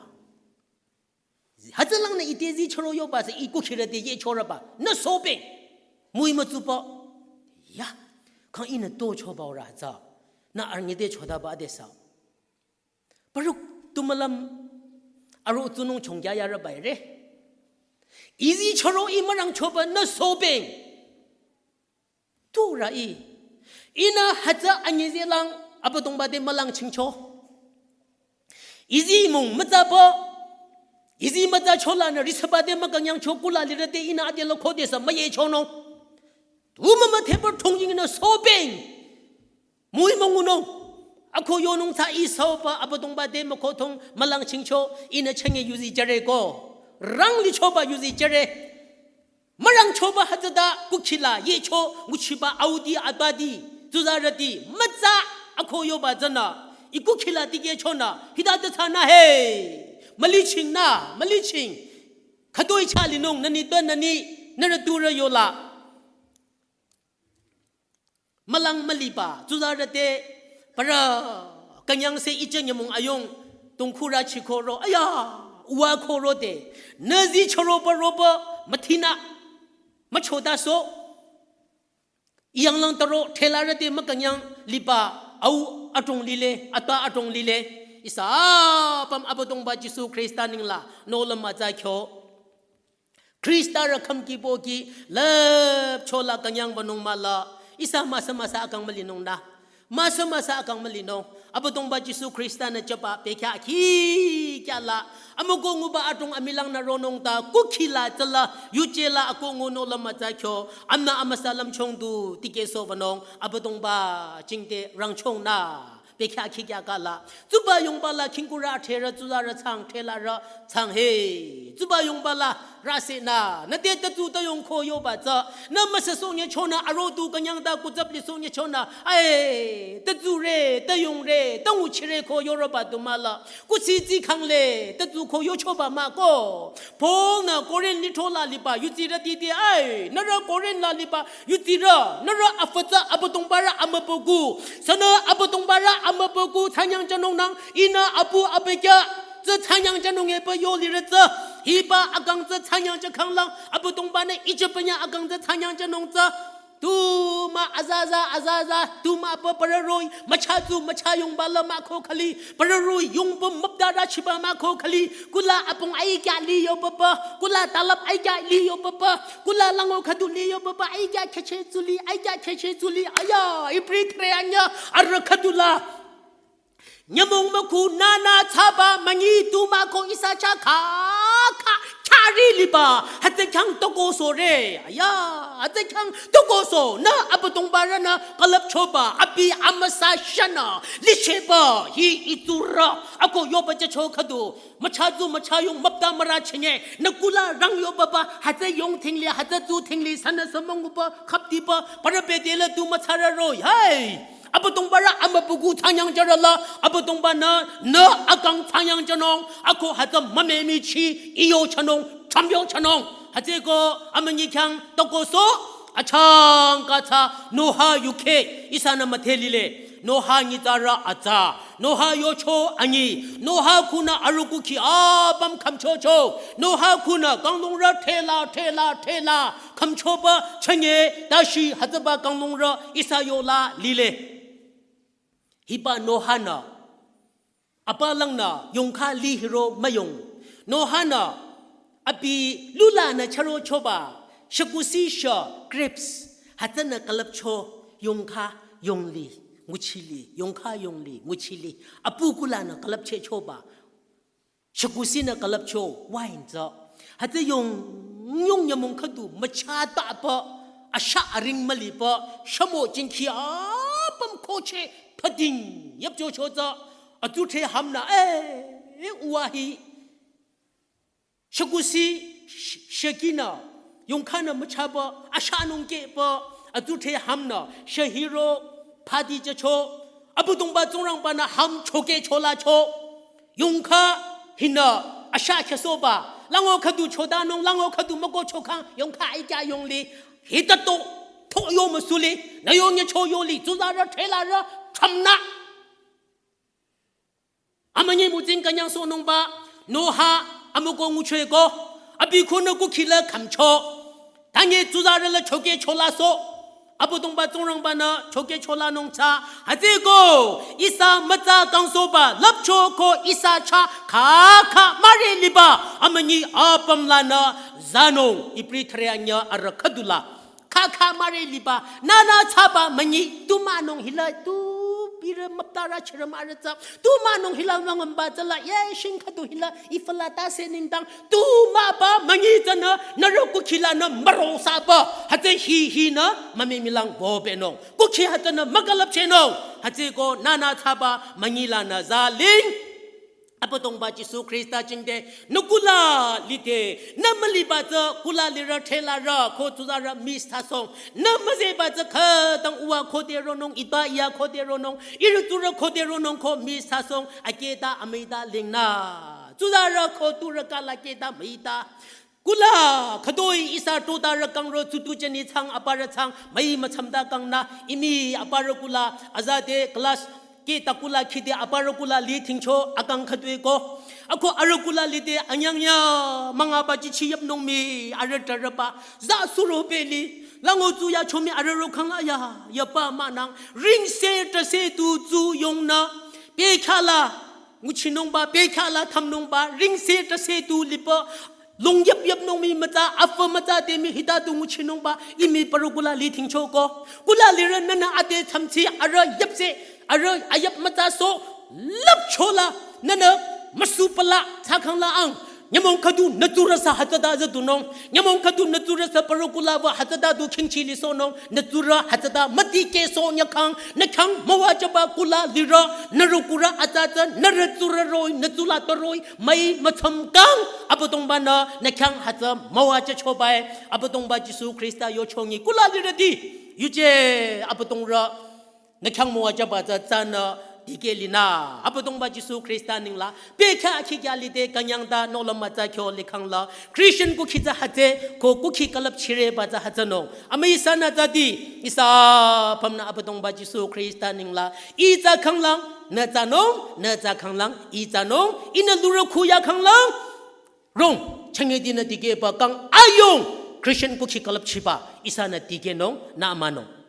Hütsülangnü ite zi choro yoba sü i kukhirü te ye chorüba. Nü sobeng. Müi mütsuba. Ya. Kang ihnü to choba ora tsü. Nü arngi te chodaba de sa. Paruk tu mülam aru tsunung chongya yarüba re. Izi choro i mürang choba nü sobeng. Tu ra i. Ihnü hütsü anyi zelang Abüdongba te mülang chingcho. Izi mung mütsaba. Izi mütsa cholanü risaba te mükünyangcho kula lirü te ihnü ade lo khode sü müye chono. Tu mümüthepa thongyingnü sobeng. Müi müngunung. Ako yonung tsü i saoba Abüdongba te mükothong mülang chingcho ihnü chenge yuzi jüre ko. Rang lichoba yuzi jüre. Mürang choba hütsüta kukhila yecho nguchiba audi abadi tsuzarüti mütsa ako yoba tsünü i kukhila tikeh chonü hita te tsünü he müliching nü müliching khütoi cha linung nü ni tü nü ni nührü turü yola mülang müliba tsuzarü te parü künyangse iche nyümong ayong tongkhurü chikoro aya uwa koro te nü zi choroba roba müthinü müchodaso iyanglang taro thelarü te mükünyang liba au atong lile ata atong lile ihsa apüm Abüdongba Jisu Khrista ningla nohlüm mütsa kyo. Khrista rü khümki pohki lüpchola künyangbanung mahla ihsa müsa müsa akang mülinung nü. Müsa müsa akang mülinung. Abüdongba Jisu Khrista nü jüba bekhyah khi khyala. Amüko nguba atong amilang nü ronung ta kukhila tsüla yujela ako ngu nohlüm mütsa kyo. Amnü amüsa lümchung du tikehsohbanung. Abüdongba jingte rangchung nü. Bekhyah khikya kala. Tsuba yongba la khingkurü atherü tsuzarü tsang thelarü tsang he. Tsuba yongba la rüsenü. Nü te tatsu tayong ko yoba tsü. Nü müsa sonye chonü aro tu künyang ta kutsap li sonye chonü. Ai, tatsu re, tayong re, tanguchire ko yoroba tu mahla. Kusi tsi khangle, tatsu ko yochoba mah ko. Paul nü Korinth lithola liba yutsirüti te ai, nührü Korinth la liba yutsirü, nührü afütsü Abüdongba rü amübükuh, sünü Abüdongba rü amübükuh thsanyang jünung nang, ihnü apu abekhyah, tsü thsanyang jünung epü yo lirü tsü, hiba akang tsü thsanyang jükhanglang, Abüdongba nü ijüpünya akang tsü thsanyang jünung tsü, tu mah azaza, azaza, tu mah pü parü roh-i, mücha tu, mücha yongba la mah ko khali, parü roh-i, yongba müpta rüchiba mah ko khali, kula apong aikya li yo papa, kula talap aikya li yo papa, kula lango khüdu li yo papa, aikya kheche tsuli, aikya kheche tsuli, aya, ipri thre anya, arü khüdu la. Nyümong mükhu nünü thsaba münyi tu mah ko ihsa cha kha, kha, khyari liba, hütsü khyang toko sore, aya, hütsü khyang toko so, nü Abüdongba rünü külüpchoba, abi amüsa shanü, licheba, hi itsurü, ako yoba jücho khüdu, mücha tu mücha yong müpta mürü chinge, nü kula rang yobaba, hütsü yong thingli, hütsü tu thingli, sünü sümünguba, khaptiba, parü bedela tu mütsarü roh-i, hai. Abüdongba rü amübükuh thsanyang jürü la, Abüdongba nü, nü akang thsanyang jünung, ako hütsü mümemichi, iyo jünung, chamyo jünung. Hütsüeko amünyi khyang toko so, achangka tsü, Noha yukheh, ihsanü müdhe lile. Noha nyitsarü atsa, Noha yocho anyi, Noha khunü arüh kukhi apüm khümchocho, Noha khunü kanglungrü thela, thela, thela, khümchoba chünye tashi hütsüba kanglungrü ihsa yola lile. Hiba Noha-nü, apa langnü yongkha li hiro müyong. Noha-nü, abi lulanü chürochoba, Shükusih shü grapes, hütsünü külüpcho, yongkha yongli, nguchili, yongkha yongli, nguchili. Apu kulanü külüpchehchoba. Shükusihnü külüpcho wine tsü. Hütsü yong, yong nyümong khüdu müchatapü, asha aring müliba, shamo jingkhi apüm koche pading yapchocho tsü. Atüthe hamnü, eh, uwa hi. Shükusih sh-, shükinü, yongkhanü müchaba, ashanung keba, atüthe hamnü, shühiro, phadi jücho, Abüdongba Tsingrangbanü ham chokehcholacho, yongkha hinü, asha khesohba, lango khüdu chodanung, lango khüdu mükohchokhang, yongkha aikya yongli, hitato, to yo müsuli, nü yong nyecho yoli, tsuzarü, thelarü, thamnü. Amünyi mütsing künyangsohnungba, Noah, amüko ngucheko, abi khunü kukhila khümcho. Tanye tsuzarü la chokehcholaso. Abüdongba Tsingrangbanü chokehcholanung tsü. Hütsüko, ihsa mütsa kangsohba, lüpcho ko ihsa chah, kha kha mare liba, amünyi apüm lanü, zanung, Ibri thüre anyü arüh khüdula. Kha kha mare liba, nünü thsaba münyi, tu münung hila, tu birü müptarü chirü marü tsü, tu münung hila müngümba tsüla, ye shing khüdu hila, ifala tase nengdang, tu müba münyi tsünü, nührü kukhilanü müro saba, hütsü hi hinü, mümimilang bobenung, kukhi hütsünü mükülüpchehnung, hütsüko nünü thsaba münyi lanü zaling. Abüdongba Jisu Khrista jingte, nü kula lide, nü müliba tsü kula lirü thelarü, ko tsuzarü miss thsasong, nü müzehba tsü khütang uwa khode ronung, ita iya khode ronung, ihrü tsurü khode ronung ko miss thsasong, akehta amüita lingnü. Tsuzarü ko tsurü kala kehta müita. Kula, khütoi ihsa tota rü kangro tsutu jeni tsang aparü tsang, müi mütsamta kangnü, imi aparü kula, azate class, kehta kula khide aparü kula li thingcho, akang khütoiko. Ako arüh kula lide anyangya, müngaba jichi yapnung mi, arüh tarüba, za suro peli, lango tsu ya chomi arüh ro khangla ya, yapa münang, ringse tase tu tsu yongnü, pekhala, nguchinungba, pekhala thamnungba, ringse tase tu liba, long yap yapnung mi mütsa, afü mütsa te mi hita tu nguchinungba, imi parü kula li thingchoko. Kula lirü nünü ate tsamtsi, arüh yapse, arüh ayap mütsa so, lüpchola, nünü müsupala, thsakhangla ang. Nyümong khüdu nü tsurü sü hütsüta züdunung. Nyümong khüdu nü tsurü sü parü kula wü hütsüta du khingchi lisohnung. Nü tsurü hütsüta mütikehsoh nyükhang. Nü khyang müwajüba kula lirü. Nührü kurü atsa tsü, nührü tsurü roh-i, nü tsula toroh-i. Müi mütsam kang, Abüdongbanü, nü khyang hütsü müwajüchoba-i, Abüdongba Jisu Khrista yochongi kula lirüti, yuje Abüdongrü, nü khyang müwajüba tsü tsünü dikeh linü, Abüdongba Jisu Khrista nengla, pekha khikya lide künyangta nohlüm mütsa kyo likhangla, Christian kukhi tsü hütsü, ko kukhi külüpchireba tsü hütsünung. Amüi ihsanü tsüti, ihsa apümnü Abüdongba Jisu Khrista nengla, ih tsü khanglang, nü tsünung, nü tsü khanglang, ih tsünung, ihnü lurü khu ya khanglang. Rong, changedi nü dikehba kang ayung, Christian kukhi külüpchiba, ihsanü dikehnung, nü amünung.